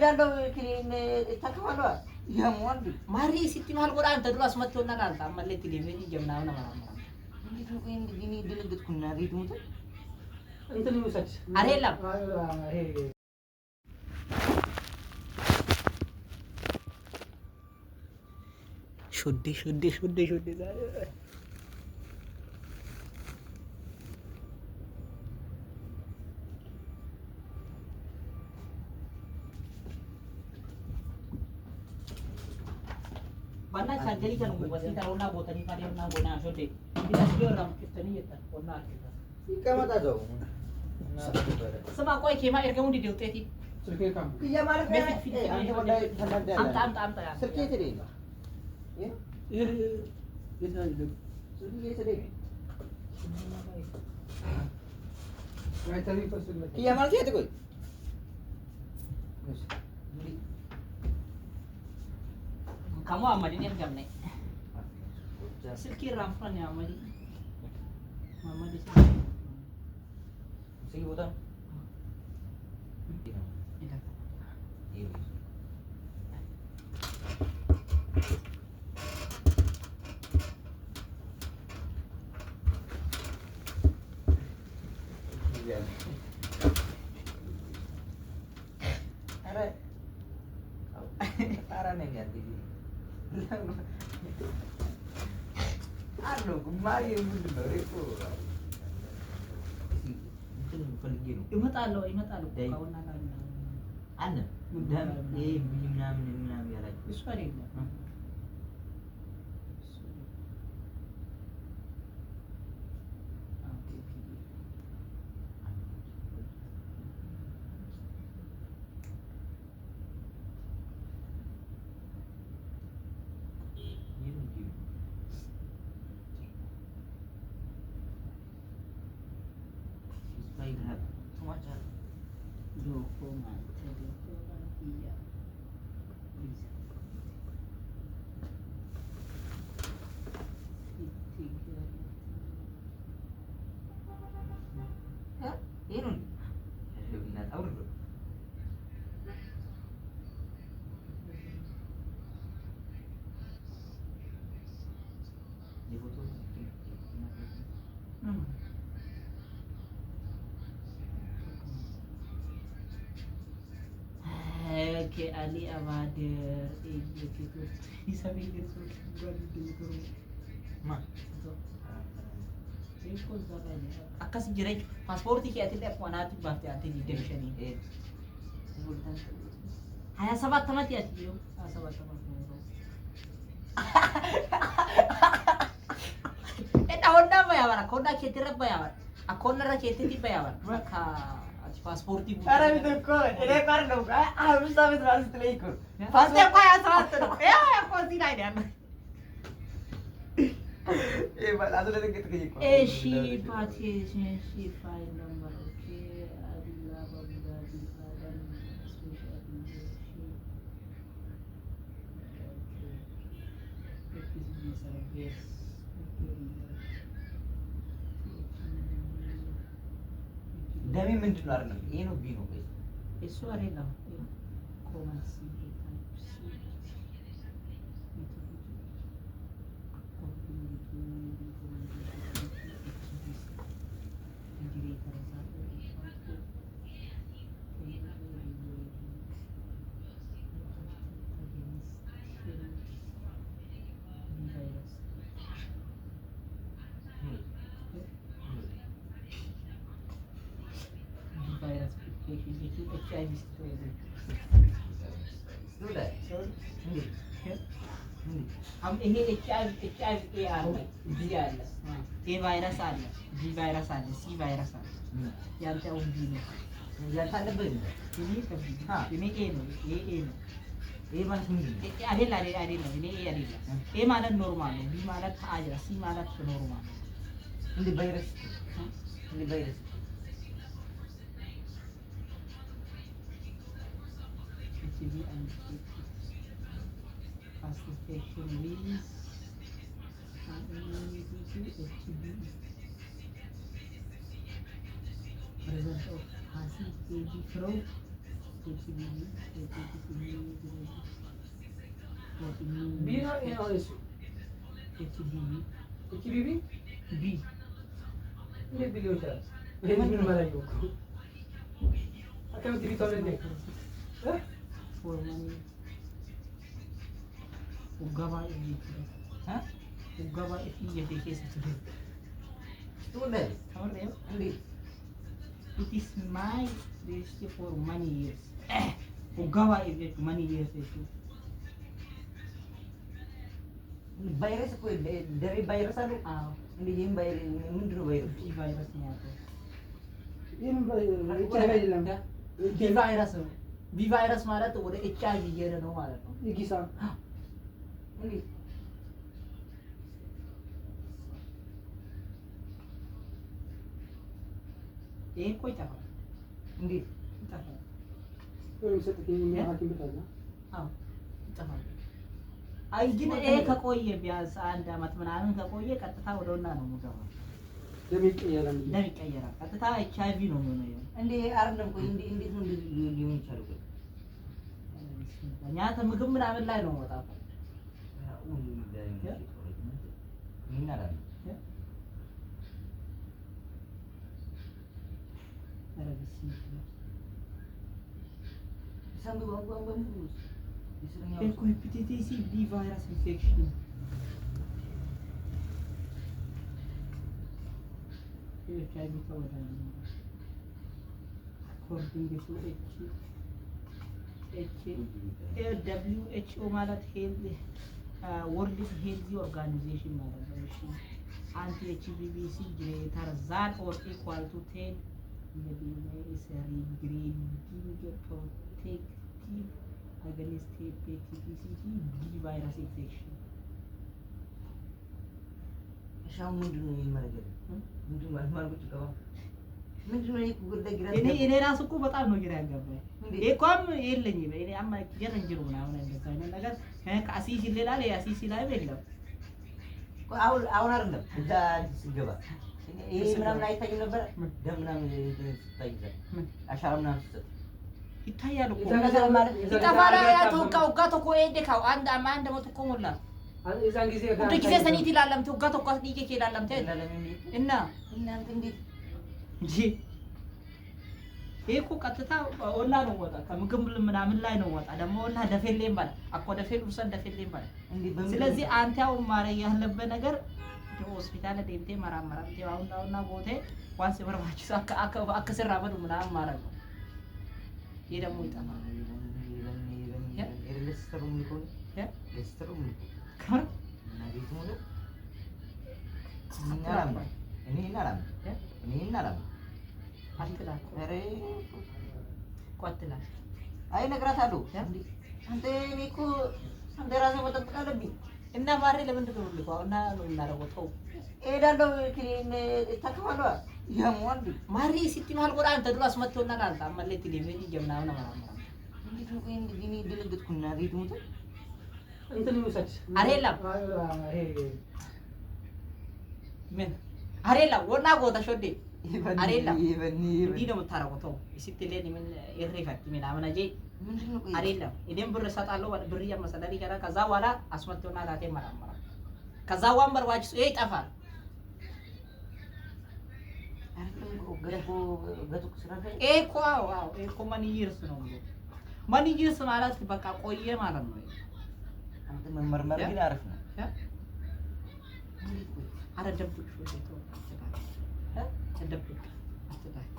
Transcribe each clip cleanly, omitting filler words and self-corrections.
እሄዳለሁ ክሊኒክ እታከማለሁ። ያመዋል እንዴ? ማሪ ሲቲ መሀል ጎዳ አንተ ድሮ አስመጥቶና ቃልታ አመሌ ቴሌቪዥን ጀምናውን አመራመራ እንዴት ነው? ቆይ እንዴ እኔ ደነገጥኩና ቤት ሞተ። እንትን ይውሰድ። አይደለም። ይሄ ሾዴ ሾዴ ሾዴ ሾዴ ዛሬ ባና ቻርጀሪ kan wasiita ሮና ቦተኒ ፋዲዮና ጎና ሾዴ ቢታስ ቢወራም ክፍተኒ የታ ኦና አርኪታ ይቀመጣ እዛው። ስማ ቆይ ኬማ ኤርገሙ ዲዲ ውጤቲ ስልኬ ካም ክያ ማለት ነው። አንተ ወላሂ ተናደህ አምጣ አምጣ አምጣ። ስልኬ የት ሄደ ነው? ይሄ የት ነው ያለው? ስልኬ የት ሄደ? አይተሪ ፈስል ክያ ማለት የት? ቆይ ከሞ አማዲን ኤርገምነ ስልኪ ራምፍራን አማዲ አማዲ ስልኬ ቦታ ነው። ኧረ ጣራ ነኝ አለው ማሪ ምንድን ነው? እኔ እኮ እንትን ፈልጌ ነው። ይመጣሉ ይመጣሉ። ዳይ። ካውና አለ ደም ይሄ ምናምን ምናምን ያላችሁ እሱ አይደለም። Document ይሄ ነው እንዴ? አውርዶ የፎቶ ኦኬ አሊ አባደር akkas jira jechuudha. Paaspoortii kee atillee akkuma naatti baaftee ati 25 27 amati ati yoo 27 amati Eta honnaa bayaa bara honnaa keetirra bayaa bara akka honnarra keetitti bayaa bara ka ati paaspoortii ኧረ ቤት እኮ እኔ እኮ አይደለም እኮ 5 ዓመት ምናምን ስትለኝ እኮ ነው። ፓስፖርት እኮ 27 ነው። ያው እኮ እዚህ ላይ ነው ያለው። ይሄ አስደነገጥከኝ እኮ። እሺ ፓቴ እሺ ፋይል ነምበር ኦኬ አዲላ ባቡዳቢ ፋዳን ስፔሻል እሺ ኦኬ ደሜ ምንድን ነው? አይደለም ይሄ ነው B ነው ቆይ እሱ አይደለም common C type C ይሄ HIV A አለ፣ B አለ፣ A ቫይረስ አለ፣ B ቫይረስ አለ፣ C ቫይረስ አለ። ያንተ አሁን B ነው። ያንተ አለበት እንዴ? እኔ ከ B እኔ A ነው። A A ነው። ይሄ ማለት ምንድን ነው? አይደል አይደል አይደለም። እኔ A አይደለም። A ማለት normal ነው። B ማለት አጅራ፣ C ማለት normal ነው። እንዴ ቫይረስ እንዴ ቫይረስ HIV and past infection with HB presence of passing baby from HBV, hepatitis B, B ነው A ነው S? HBV. HBV. B. እንዴት B ሊሆን ይችላል? ይሄ ምንም አላየሁም እኮ። Akkamitti B ta'uu dandeenya? For many waggaa baay'ee jechuudha. Waggaa baay'ee biyya kee keessa ture. Tamarree. እንዴት? It is my risk for many years. Waggaa baay'ee jechuudha, many years jechuudha. ቫይረስ እኮ ደሬ ቫይረስ አሉ። አዎ። እንዴ ይህም ቫይረስ ምንድን ነው? ቫይረሱ? B ቫይረስ ነው ያልከው። ይህም ኤች አይ ቪ አይደለም። B ቫይረስ ነው። B ቫይረስ ማለት ወደ ኤች አይ ቪ እየሄደ ነው ማለት ነው። የጊሳ። እንዴት? ይሄ እኮ ይጠፋል። እንዴት? ይጠፋል። የሚሰጥ ሐኪም ቤት አለ። አዎ ይጠፋል። አይ ግን ይሄ ከቆየ ቢያንስ አንድ አመት ምናምን ከቆየ ቀጥታ ወደ ወና ነው የሚገባው። ደም ይቀየራል። ደም ይቀየራል። ቀጥታ ኤች አይ ቪ ነው የሚሆነው። ይሄ። እንዴ አይደለም፣ ቆይ እንዴ እንዴት ነው እንደዚህ ሊሆን ይቻላል? ቆይ። Nyaata ምግብ ምናምን ላይ ነው ወጣው። ምን አላለም? ኧረ በስመ አብ። እኮ hepatitis B virus infection ኤች አይ ቪ ተወዳጅ according to H H WHO ማለት health World Health Organization ማለት ነው። እሺ anti HBV C greater than or equal to 10 is regarding protective against hepatitis B virus infection. እሺ አሁን ምንድን ነው ይሄን ማድረግ ያለብን? ምንድን ነው ማለት ገባ? ምንድን ነው ይሄ ጉዳይ ግራ እኔ ራሱ እኮ በጣም ነው ግራ ያጋባኝ። እንዴት? ይሄ እኮም የለኝም፣ እኔ አማ ጀረንጅሩ ምናምን እንደዛ አይነት ነገር ከአሲሲ ሌላ አሲሲ ላይ የለም። ቆይ አሁን አሁን አይደለም፣ እዛ ስገባ ይሄ ምናምን አይታይም ነበር? ደም ምናምን ስታይ እዛ ምን? አሻራ ምናምን ስትሰጥ ይታያል እኮ። የዛን ጊዜ ማለት ይጠፋል። ያ ተወጋ waggaa tokko eedde kaa'u አንድ አንድ አመት እኮ ሞላ። የዛን ጊዜ Hundi ጊዜ saniiti ilaalamte waggaa tokko as dhiigee kee ilaalamte እና እናንተ እንዴት? እንጂ ይሄ እኮ ቀጥታ ኦላ ነው ወጣ ከምግብ ምናምን ላይ ነው ወጣ ደግሞ ኦላ ደፌሌም ባለ አኮ ደፌ ዱሰን ደፌሌም ባለ እንዴ በምን? ስለዚህ አንተ አሁን ማድረግ ያለብህ ነገር ሆስፒታል deemtee መራመራምቴ አሁን አሁን ጎቴ ዋንስ በርባችስ አከ አከ አከ ስራ በሉ ምናምን ማድረግ ነው። ይሄ ደግሞ ይጠፋል። እ? ከምር? እ? አትላክ እኮ አትላክ። አይ እነግራታለሁ። አንተ እኔ እኮ አንተ ራስህ መጠበቅ አለብኝ። እና ማሬ ለምንድን ነው የምልከው? እና ነው የምናደርገው? ተው። እሄዳለሁ፣ ክሊን እታከማለሁ። ያሟል። ማሬ ሲቲ መሀል ጎዳ አንተ ድሮ አስመጥቶና ላልታ አመሌ ቴሌቪዥን ጀምናምን አመራመራ እንዴት ነው? ቆይ እንዴ እኔ ደነገጥኩና ቤት ሞተ። እንትን ይውሰድ። አይደለም። ይሄ ምን አሬላ ወና ጎታ ሾዴ አይደለም። እንዲህ ነው የምታደርገው። ተው ሲቲ ሌን ምን ይሪፈት ምናምን አጄ ምንድን ነው? ቆይ። አይደለም፣ እኔም ብር እሰጣለሁ፣ ብር እያመሰለኝ ከዛ ከዛ በኋላ አስመጥቶና ታቴ መራመራ ከዛ ዋን በርባችሱ ይሄ ይጠፋል። አይደለም እኮ ገጥኮ ገጥኮ ስራ ላይ ይሄ እኮ አዎ አዎ ይሄ እኮ many years ነው ብሎ many years ማለት በቃ ቆየ ማለት ነው። አንተ መመርመር ግን አሪፍ ነው። እ? እንዴት ቆይ? አረ ደብቅ ሾዴ ተው አትላክ። እ? ተደብቅ አትላክ።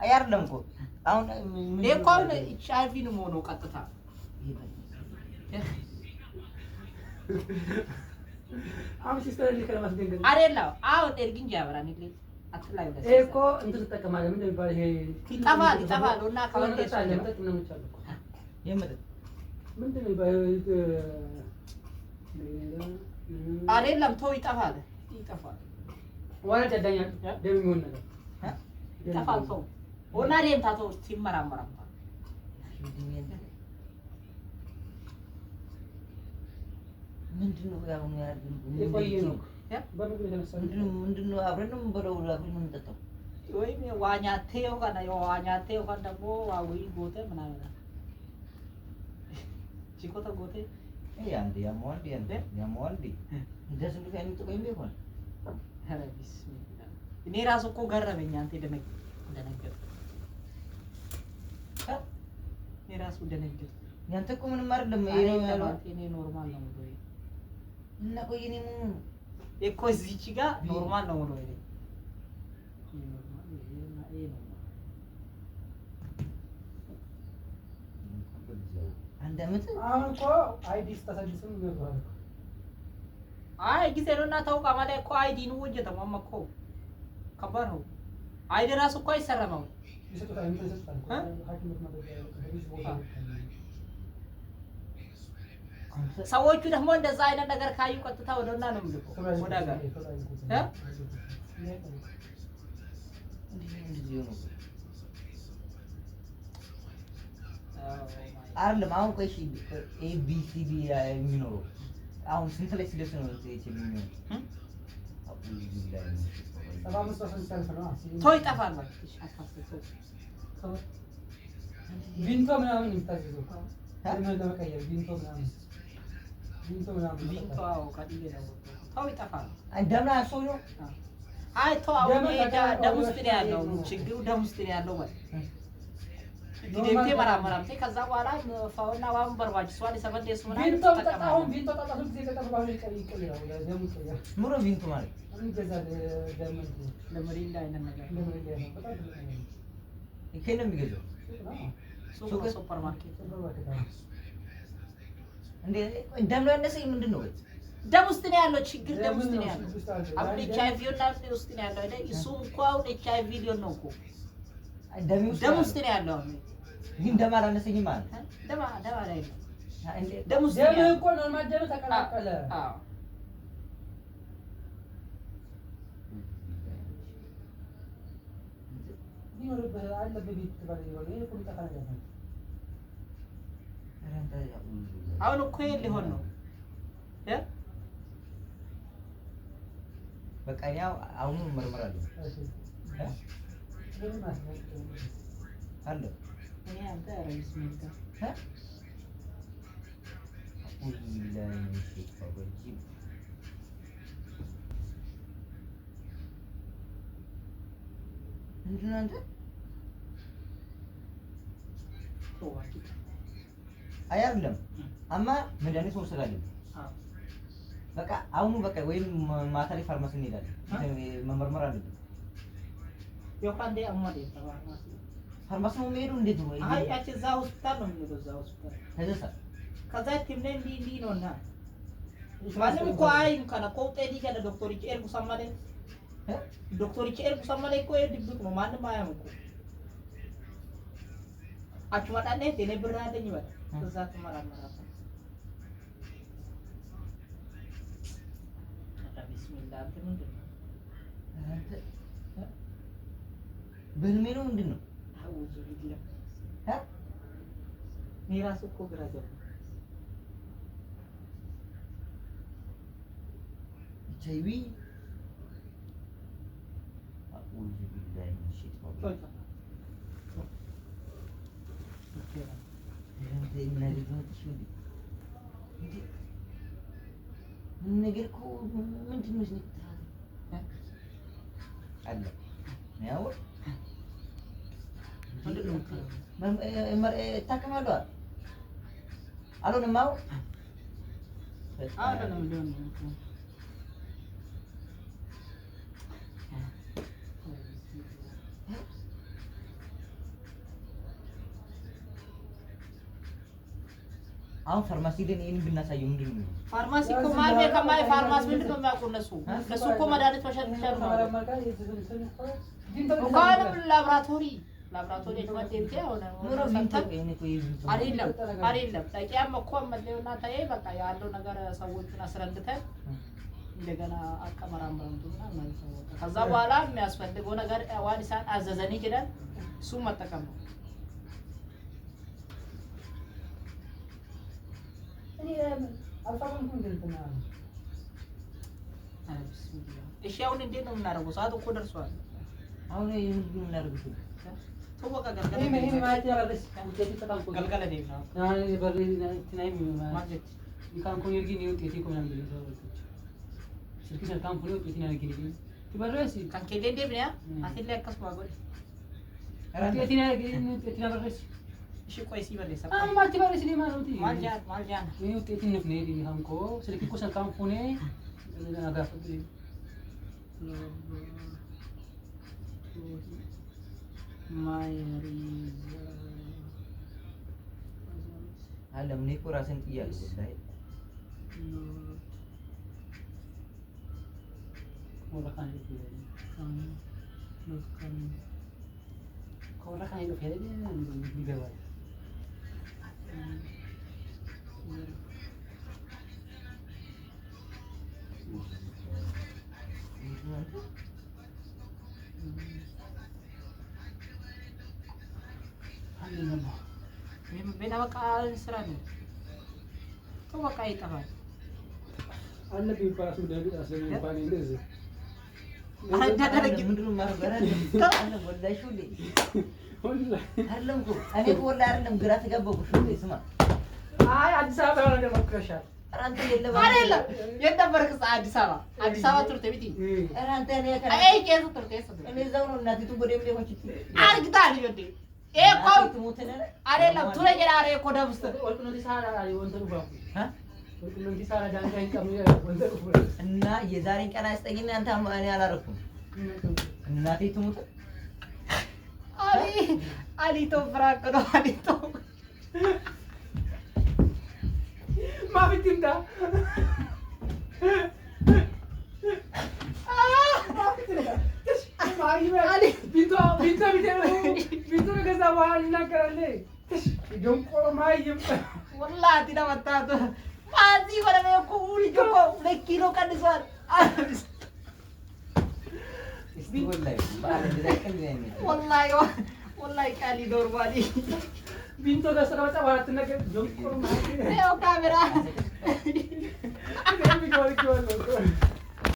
አይ አይደለም እኮ አሁን ይሄ እኮ አሁን ኤች አይ ቪ ነው የሆነው ቀጥታ። እ? አሁን sister ልክ ለማስደንገጥ አይደለም አሁን ኤርግን ጃብራን ይል አትላይ ብለህ ይሄ እኮ እንትን ትጠቀማለህ። ምንድን ነው የሚባለው? ይሄ ይጠፋል ይጠፋል እና ከወንድ መጠጥ አለ፣ መጠጥ ምናምን አለ እኮ። የመጠጥ ምንድን ነው የሚባለው? አይደለም ተው ይጠፋል ይጠፋል። ዋና ያዳኛል። ደም የሚሆን ነገር ይጠፋል ተው ኦና ደምታ ተው ሲመራመራም ምንድን ነው ያሁን? የቆየ ነው። እ? በምግብ የተነሳ ምንድን ነው? አብረን ነው የምንበላው፣ አብረን ነው የምንጠጣው። ወይም ዋኛቴው ከነ ዋኛቴው ከነ ደግሞ ዋዊ ጎቴ ምናምን ቺኮተ ጎቴ። ይሄ አንዴ ያመዋል፣ አንዴ ያመዋል። እንደዚህ እንዴ አይነት ቆይ ይሆን? ኧረ ቢስሚላ፣ እኔ ራሱ እኮ ገረመኝ። አንተ ደነገጥኩ። እኔ ራሱ ደነገጥኩ። ያንተ እኮ ምንም አይደለም። ይሄ ነው ያለው። እኔ normal ነው ብሎ እና ቆይ እኔ ምን እኮ እዚች ጋር normal ነው ብሎ ይሄ normal፣ ይሄ normal። አንድ አመት። አሁን እኮ ID ስታሳድስም ይነግሩሃል እኮ። አይ ጊዜ ነው እና ታውቃ ማለት እኮ ID ነው ወጀተማ እኮ ከባድ ነው። ID ራሱ እኮ አይሰራም አሁን። ይሰጡታል፣ እንትን ይሰጡታል እኮ። እ? ሐኪም ቤት መረጃ ብዙ ቦታ ሰዎቹ ደግሞ እንደዛ አይነት ነገር ካዩ ቀጥታ ወደና ነው የሚልከው ወደ ሀገር። እ? እንዴት ነው እንደዚህ የሆነው? አይደለም አሁን ቆይ እሺ፣ A B C D የሚኖረው አሁን ስንት ላይ ሲደርስ ነው ኤች የሚሆነው? 75% ሲያልፍ ነው። ተው ይጠፋል። በቃ እሺ፣ አታስብ፣ ተው። ቪንቶ ምናምን የሚታዘዘው እድሜን ለመቀየር ቪንቶ ምናምን፣ ቪንቶ ምናምን። ቪንቶ አዎ፣ ከዲሌ ነው። ተው ይጠፋል። ደምና ሰው ነው። አይ ተው፣ አሁን ደም ይሄ ደም ውስጥ ነው ያለው ችግሩ፣ ደም ውስጥ ነው ያለው ማለት ዲዴምቴ መራመራምቴ ከዛ በኋላ ፋውና ዋን በርባጅ ሷን ሰበን ደስ ምናምን ቪንቶ ጠጣ። ትጠቀማለህ። አሁን ቪንቶ ጠጣ፣ ሶስት ጊዜ ጠጣ በኋላ ይቀይራል፣ ደሙ ይቀይራል። ምሮ ቪንቶ ማለት ይገዛል ደም እንትን ለመሪንዳ አይነት ነገር። ለምን ነው በጣም ትልቅ ነገር ነው። ከየት ነው የሚገዛው? ሱቅ ነው። ሱቅ ነው፣ ሱፐር ማርኬት። ሱፐር ማርኬት አለ። እንዴ ደም ነው ያነሰኝ ምንድን ነው? ደም ውስጥ ነው ያለው ችግር፣ ደም ውስጥ ነው ያለው። ሱቅ ውስጥ አለ። አሁን ኤች አይ ቪ እና ውስጥ ነው ያለው አይደል? እሱም እኮ አሁን ኤች አይ ቪ ሊሆን ነው እኮ። ደም ውስጥ ደም ውስጥ ነው ያለው አሁን። ግን ደም አላነሰኝም ማለት ነው። ደም ደም ላይ ነው። እንዴ ደም ውስጥ ነው ደምህ ያለው። እኮ normal ደም ተቀላቀለ። አዎ። ሊኖርብህ አለብህ ቤት ትባል ይሆን፣ ይሄ እኮ የሚጠፋ ነገር ነው። አሁን እኮ ይሄ ሊሆን ነው እ በቃ እኔ አሁኑ መርመር አለ። እሺ። ምንም አያስፈልግም። አለ። እኔ አንተ ኧረ ቢስሚላ። እ? አዑዙ ቢላሂ ሚነ ሸይጣን ረጂም። ምንድን ነው አንተ? ተው እባክህ። አይ አይደለም፣ አማ መድኃኒት መውሰድ አለብን። አዎ። በቃ አሁኑ በቃ ወይም ማታ ላይ ፋርማሲ እንሄዳለን። መመርመር አለብን። ዮካንዴ አማዴ ተባርማሲ ፋርማሲ ነው የሚሄዱ እንዴት ነው? አይ ያቺ እዛ ሆስፒታል ነው የምንሄደው፣ እዛ ሆስፒታል። ከዛሳ? ከዛ ቲምኔ እንዲህ እንዲህ ነውና ማንም እኮ አይ እንኳን እኮ ውጤት ከነ ዶክተሮች ኤርጉ ሰማለ እ? ዶክተሮች ኤርጉ ሰማለ እኮ ይሄ ድብቅ ነው፣ ማንም አያም እኮ። አቹ መጣነ እኔ ብር አለኝ በል እዛ ትመራመራለህ። ኧረ ቢስሚላህ አንተ ምንድን ነው? አንተ በህልሜ ነው ምንድን ነው? አውዙ ቢላህ። እ? እኔ ራሱ እኮ ግራ ገባኝ። ኤች አይ ቪ። አዑዙ ቢላሂ ሚነ ሸይጣን ተው ረጂም። ይጠፋል። አንተ ምን አይነት ነው? እሺ እንዴ እንዴ ምን ነገር እኮ ምንድን ነው? አለ ያው ምንድን ነው የምትለው? እታከማለሁ አልሆነም። አዎ። አይደለም ሊሆን ነው እኮ። አሁን ፋርማሲ ግን ይሄን ብናሳየው ምንድን ነው የሚሆነው? ፋርማሲ እኮ ማን ከማይ ፋርማሲ ምንድን ነው የሚያውቁ እነሱ? እነሱ እኮ መድኃኒት መሸጥ ብቻ ነው የሚያውቁት። እንኳንም ላብራቶሪ ላብራቶሪ መጤንቴ ሆነ ኑሮ ቪንቶ ይሄን እኮ የቪንቶ አይደለም አይደለም ጠቂያም እኮ መለውና ተይ በቃ ያለው ነገር ሰዎቹን አስረድተን እንደገና አቀመራመረም ምናምን ሰው ከዛ በኋላ የሚያስፈልገው ነገር ዋን ሳን አዘዘን ይችላል እሱም መጠቀም ነው። እኔ አልታመምኩም እንደ እንትን ኧረ ቢስሚላህ። እሺ አሁን እንዴት ነው የምናደርገው? ሰዓት እኮ ደርሷል። አሁን ይሄ ምንድን ነው የምናደርገው? ተው በቃ ገልገለ ይሄ deemna. ማለት ያበረስ ውጤት ተጣንቆ Galgala deemna. አይ በር ትናይ Maal jetti? ካን ኮን ይርጊ ነው ውጤት እኮ ምናምን ብለህ ሰው ስልክ ካን ኮን ውጤት ነው ያርጊ ትበረስ Kan keellee deemnee atillee akkasuma godhe. ውጤት ነው ያርጊ ውጤት ነው በረስ Ishii qoy sii barreessa. አማ ትበረስ ነው ማለት Maal jaan maal jaan? ይሄ ውጤት ነው ነው ካን ኮ ስልክ እኮ ካን ኮን አጋፈጥ My አለ እኔ እኮ ራሴን ጥያለሁ ወላሂ። ወራካን ከወራካን ሄዶ ሄደ ይገባል። ምንድን ነው አንተ? አንድ ነው ቤና በቃ ስራ ነው። ተው በቃ ይጠፋል። አለብኝ ራሱ እንኳን እንደዚህ እንዳደረግ ምንድን ነው የማደርገው? ኧረ አይደለም አይደለም፣ ወላሂ ሹሌ አይደለም እኮ እኔ እኮ ወላሂ አይደለም፣ ግራ ተጋባሁ እኮ ሹሌ። ስማ አይ አዲስ አበባ የሆነ ነገር ሞክረሻል። ኧረ አንተ የለም አይደለም የት ነበርክ? አዲስ አበባ አዲስ አበባ turte miti ኧረ አንተ እኔ አይ keessa turte eessa turte እኔ እዛው ነው እናቲቱ በደምብ የሆንችት argitaan ijoollee ee እኮ ትሙት ነህ አይደለም ture jedhaa እኮ ደብስተ ወልቁነቲ ሳራ ወንተ ዱባ እ? ወልቁነቲ ሳራ ዳንጋ ይቀም ወንተ ዱባ እና የዛሬን ቀን አይስጠኝና አንተ እኔ አላረኩም። እናቴ ትሙት አሊ አሊቶ ፍራንክ ነው አሊቶ ማፊት ይምጣ ቢንቶ ቢንቶ ቢንቶ ከገዛ በኋላ ይናገራል። ደንቆሮ ማይም ወላሂ ለመታቱ ማዚ ወለበ እኮ ልጅ እኮ 2 ኪሎ ቀንሷል። እስቲ ወላሂ በዓል እንደዛ ቀልድ ነው የሚመስለው። ወላሂ ወላሂ ቃሊ ኖርማሊ ቢንቶ ገዝቶ ከመጣ በኋላ ትናገር ደንቆሮ ማይም ይኸው ካሜራ ቢንቶ